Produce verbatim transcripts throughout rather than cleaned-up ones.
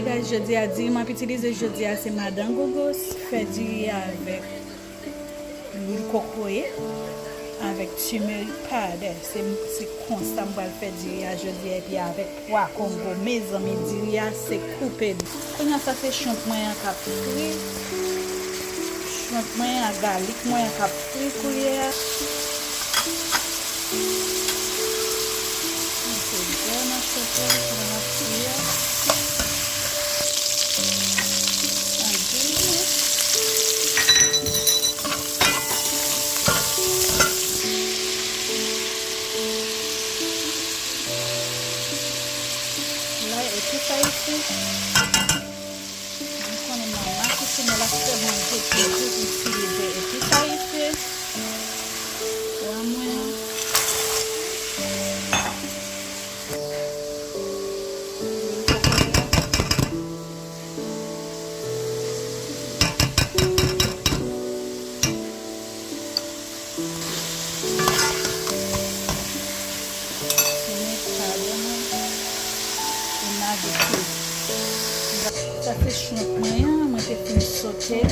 Jodi a, diri m ap itilize jodi a se madan gogos, fè diri avèk lwil kokoye, avèk turmeric powder. Se, se konsa m pral fè diri a jodi a, epi avèk pwa kongo. Mezanmi, diri a se koupe. Kounye a, sa se shrimp mwen an k ap fri. Shrimp mwen an, galik mwen an k ap fri kounye a. Mete bè nan shrimp la pandan l ap fri a. An diri. Lay, epis ayisyen. Nou konnen manman ki se nou la fè manje toujou itilize epis ayisyen. Pwa mwen. Mwen pa vrèman envite. Sa se shrimp mwen an, mwen te fin sote l,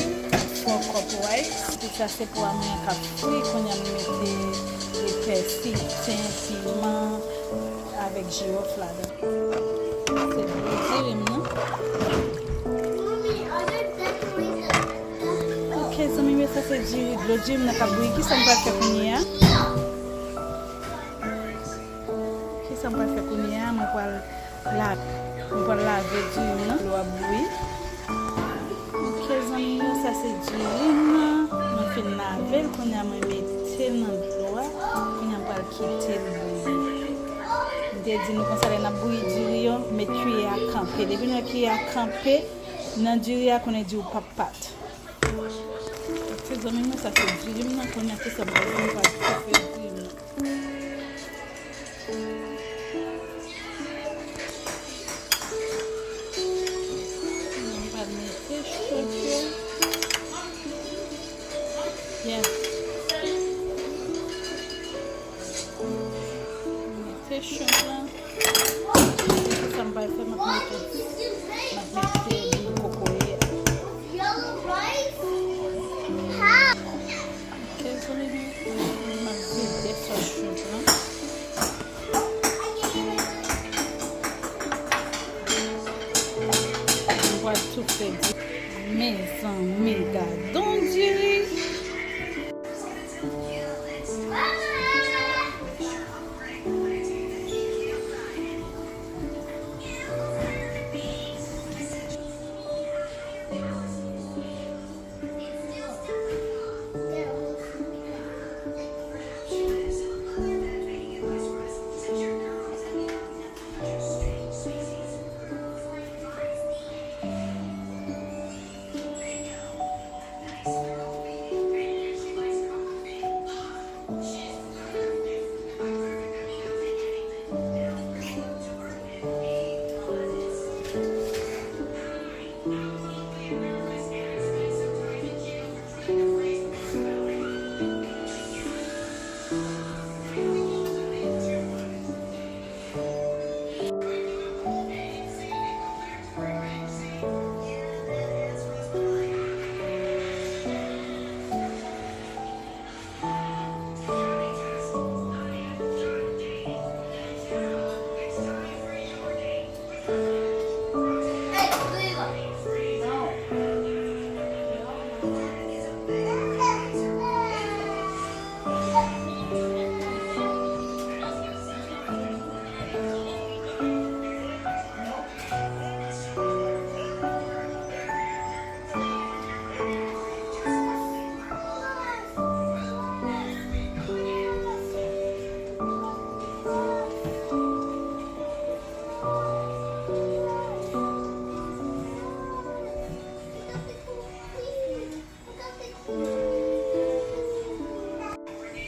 four cup rice. Epi sa se pwa mwen k ap fri, kounye a m mete pèsi, ten, piman avèk jiwòf ladan. Se diri m nan. Ok, zanmi m yo, sa se diri, dlo diri m nan k ap bouyi. Kisa m pral fè kounye a? Kisa m pral fè kounye a? Mwen pral la, mwen pral lave diri m nan. Dlo ap bouyi. Ok, zanmi m yo, sa se diri m nan. Mwen fin lave l, kounye a mwen mete l nan dlo a. Kounye a m pral kite l bouyi. M te di nou konsa, lè n ap bouyi diri yo, met kiyè a kanpe. Depi nou wè kiyè a kanpe nan diri a, konnen diri w p ap pat. Ok, zanmi m yo, sa se diri m nan. Kounye a, kisa m pral fè? M pral toufe diri m nan. Mwen pral mete shrimp yo. Yeah. Mete shrimp lan. Epi sa m pral fè, m ap mete, m ap mete lwil kokoye a. Ok, zanmi m, m ap vide sòs shrimp lan. M pral toufe diri. Mezanmi, gadon diri.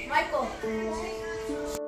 Michael.